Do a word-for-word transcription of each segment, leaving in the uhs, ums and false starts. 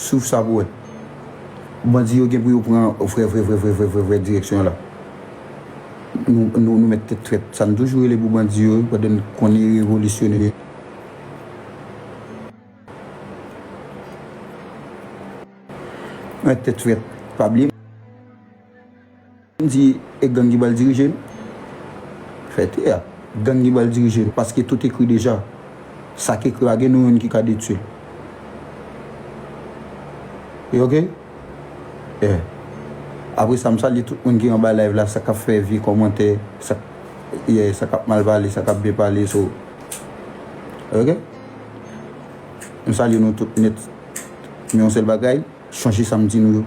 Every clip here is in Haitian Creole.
Swiv sa pou wè. Bandi yo gen pou yo pran vrè, vrè, vrè, vrè, vrè, vrè, vrè direksyon la. Nou, nou, nou mèt tèt frèt. Sa n toujou rele pou bandi yo, pandan n konnen revolisyonè. Mèt tèt frèt. Pa bliye. M di, e gang ki pral dirije nou? Fè teyat. Gang ki pral dirije nou, paske tout ekri deja. Sa k ekri a, gen nou youn ki ka detwi l. E oke? Yeah. Apre sa, m salye tout moun ki anba live la, sa k ap fè vye kòmantè, sa, yeah, sa k ap mal pale, sa k ap byen pale, so. Oke? M salye nou tout nèt. Men yon sèl bagay, chonje sa m di nou yo.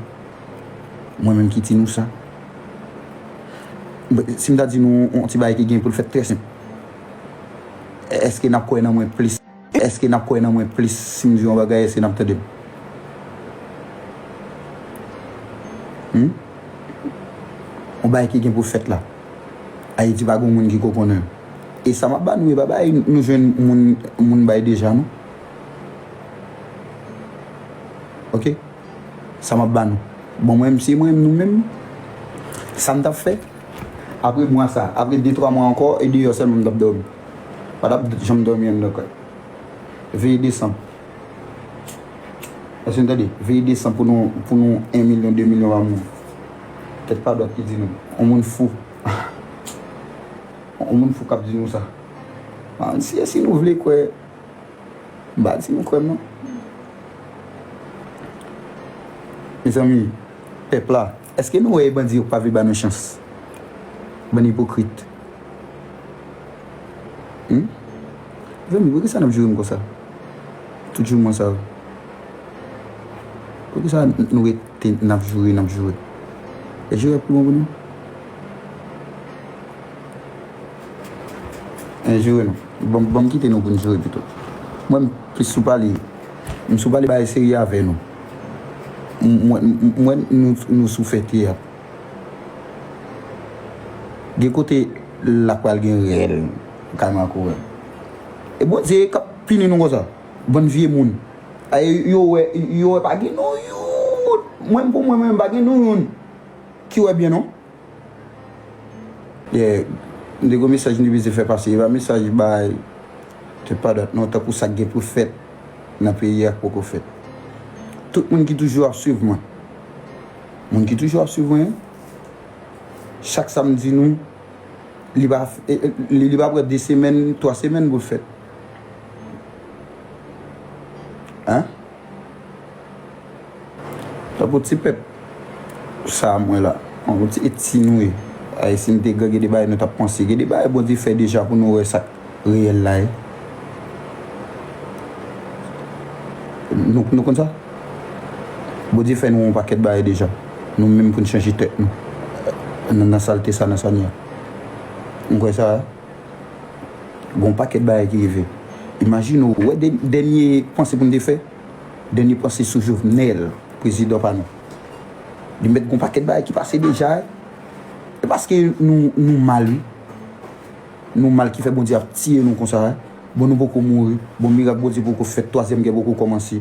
Mwen menm ki di nou sa. Si m ta di nou yon ti bagay ki gen pou l fèt, trè senp. Èske n ap kwè nan mwen plis? Èske n ap kwè nan mwen plis si m di yon bagay, èske n ap tande m? Hmm? Yon bagay ki gen pou fèt la. Ayiti pa gen moun ki ko konnen. E sa m ap ba nou, e pa bagay nou jwenn moun, moun bay deja, non. Oke? Sa m ap ba nou. Bon, mwen menm, si mwen menm, nou menm, sa m t ap fè, apre mwa sa, apre de twa mwa ankò, e deyò sèlman m t ap dòmi. Pa t ap janm dòmi anndan kay. Veye desanm. Èske n tande? Veye desanm pou nou, pou nou en milyon, de milyon pa mwa. Tèt pa dwat ki di nou. On moun fou. On moun fou k ap di nou sa. Ah, si, si nou vle kwè, m pa di nou kwè m non. Mezanmi, pèp la, èske nou wè e bandi yo k pa vle ba nou chans? Bann ipokrit. Hmm? Mezanmi, poukisa n ap joure m konsa? Tout jou mwen sa. Poukisa nou rete n ap joure, n ap joure? E joure pi bon pou nou? E joure nou. Bon, bon, m kite nou pou n joure pito. Mwen, m plis sou pale. M sou pale bagay serye avè nou. M, mwen, m, mwen, nou, nou sou fè teyat. Gen kote la pral gen rèl, kay makourèl. E Bondye k ap pini nou konsa. Bann vye moun. Ay, yo wè, yo wè pa gen nou youn. Mwen, pou mwen, mwen pa gen nou youn ki wè byen non. Yeah, m te gen mesaj m te bezwen fè pase. E pa mesaj bay tèt pa dwat non, tankou sa k gen pou fèt nan peyi a k poko fèt. Tout moun ki toujou ap swiv mwen. Moun ki toujou ap swiv mwen, chak sa m di nou, li pa, e, e, li, li pa pran de semèn, twa semèn pou l fèt. Hein? Tankou ti pèp sa a mwen la, yon ti, e ti nou ye. Ay, si n te gen, gen de bagay nou t ap panse. Gen de bagay Bondye fè deja pou nou wè sa k reyèl la ye. Nou, nou konn sa? Bondye fè nou yon pakèt bagay deja. Nou menm pou n chanje tèt nou. Nan, nan salte sa, nan sa n ye a. M kwè sa, gen yon pakèt bagay ki rive. Imajine w, wè dè-, dènye panse pou n te fè? Dènye panse sou Jovenel, prezidan pa nou. Li mèt gon pakèt bagay ki pase deja, wi. E paske nou, nou mal, wi. Nou mal ki fè Bondye ap tiye nou konsa, wi. Bon, nou poko mouri. Bon, mirak Bondye poko fèt. Twazyèm gè poko kòmanse.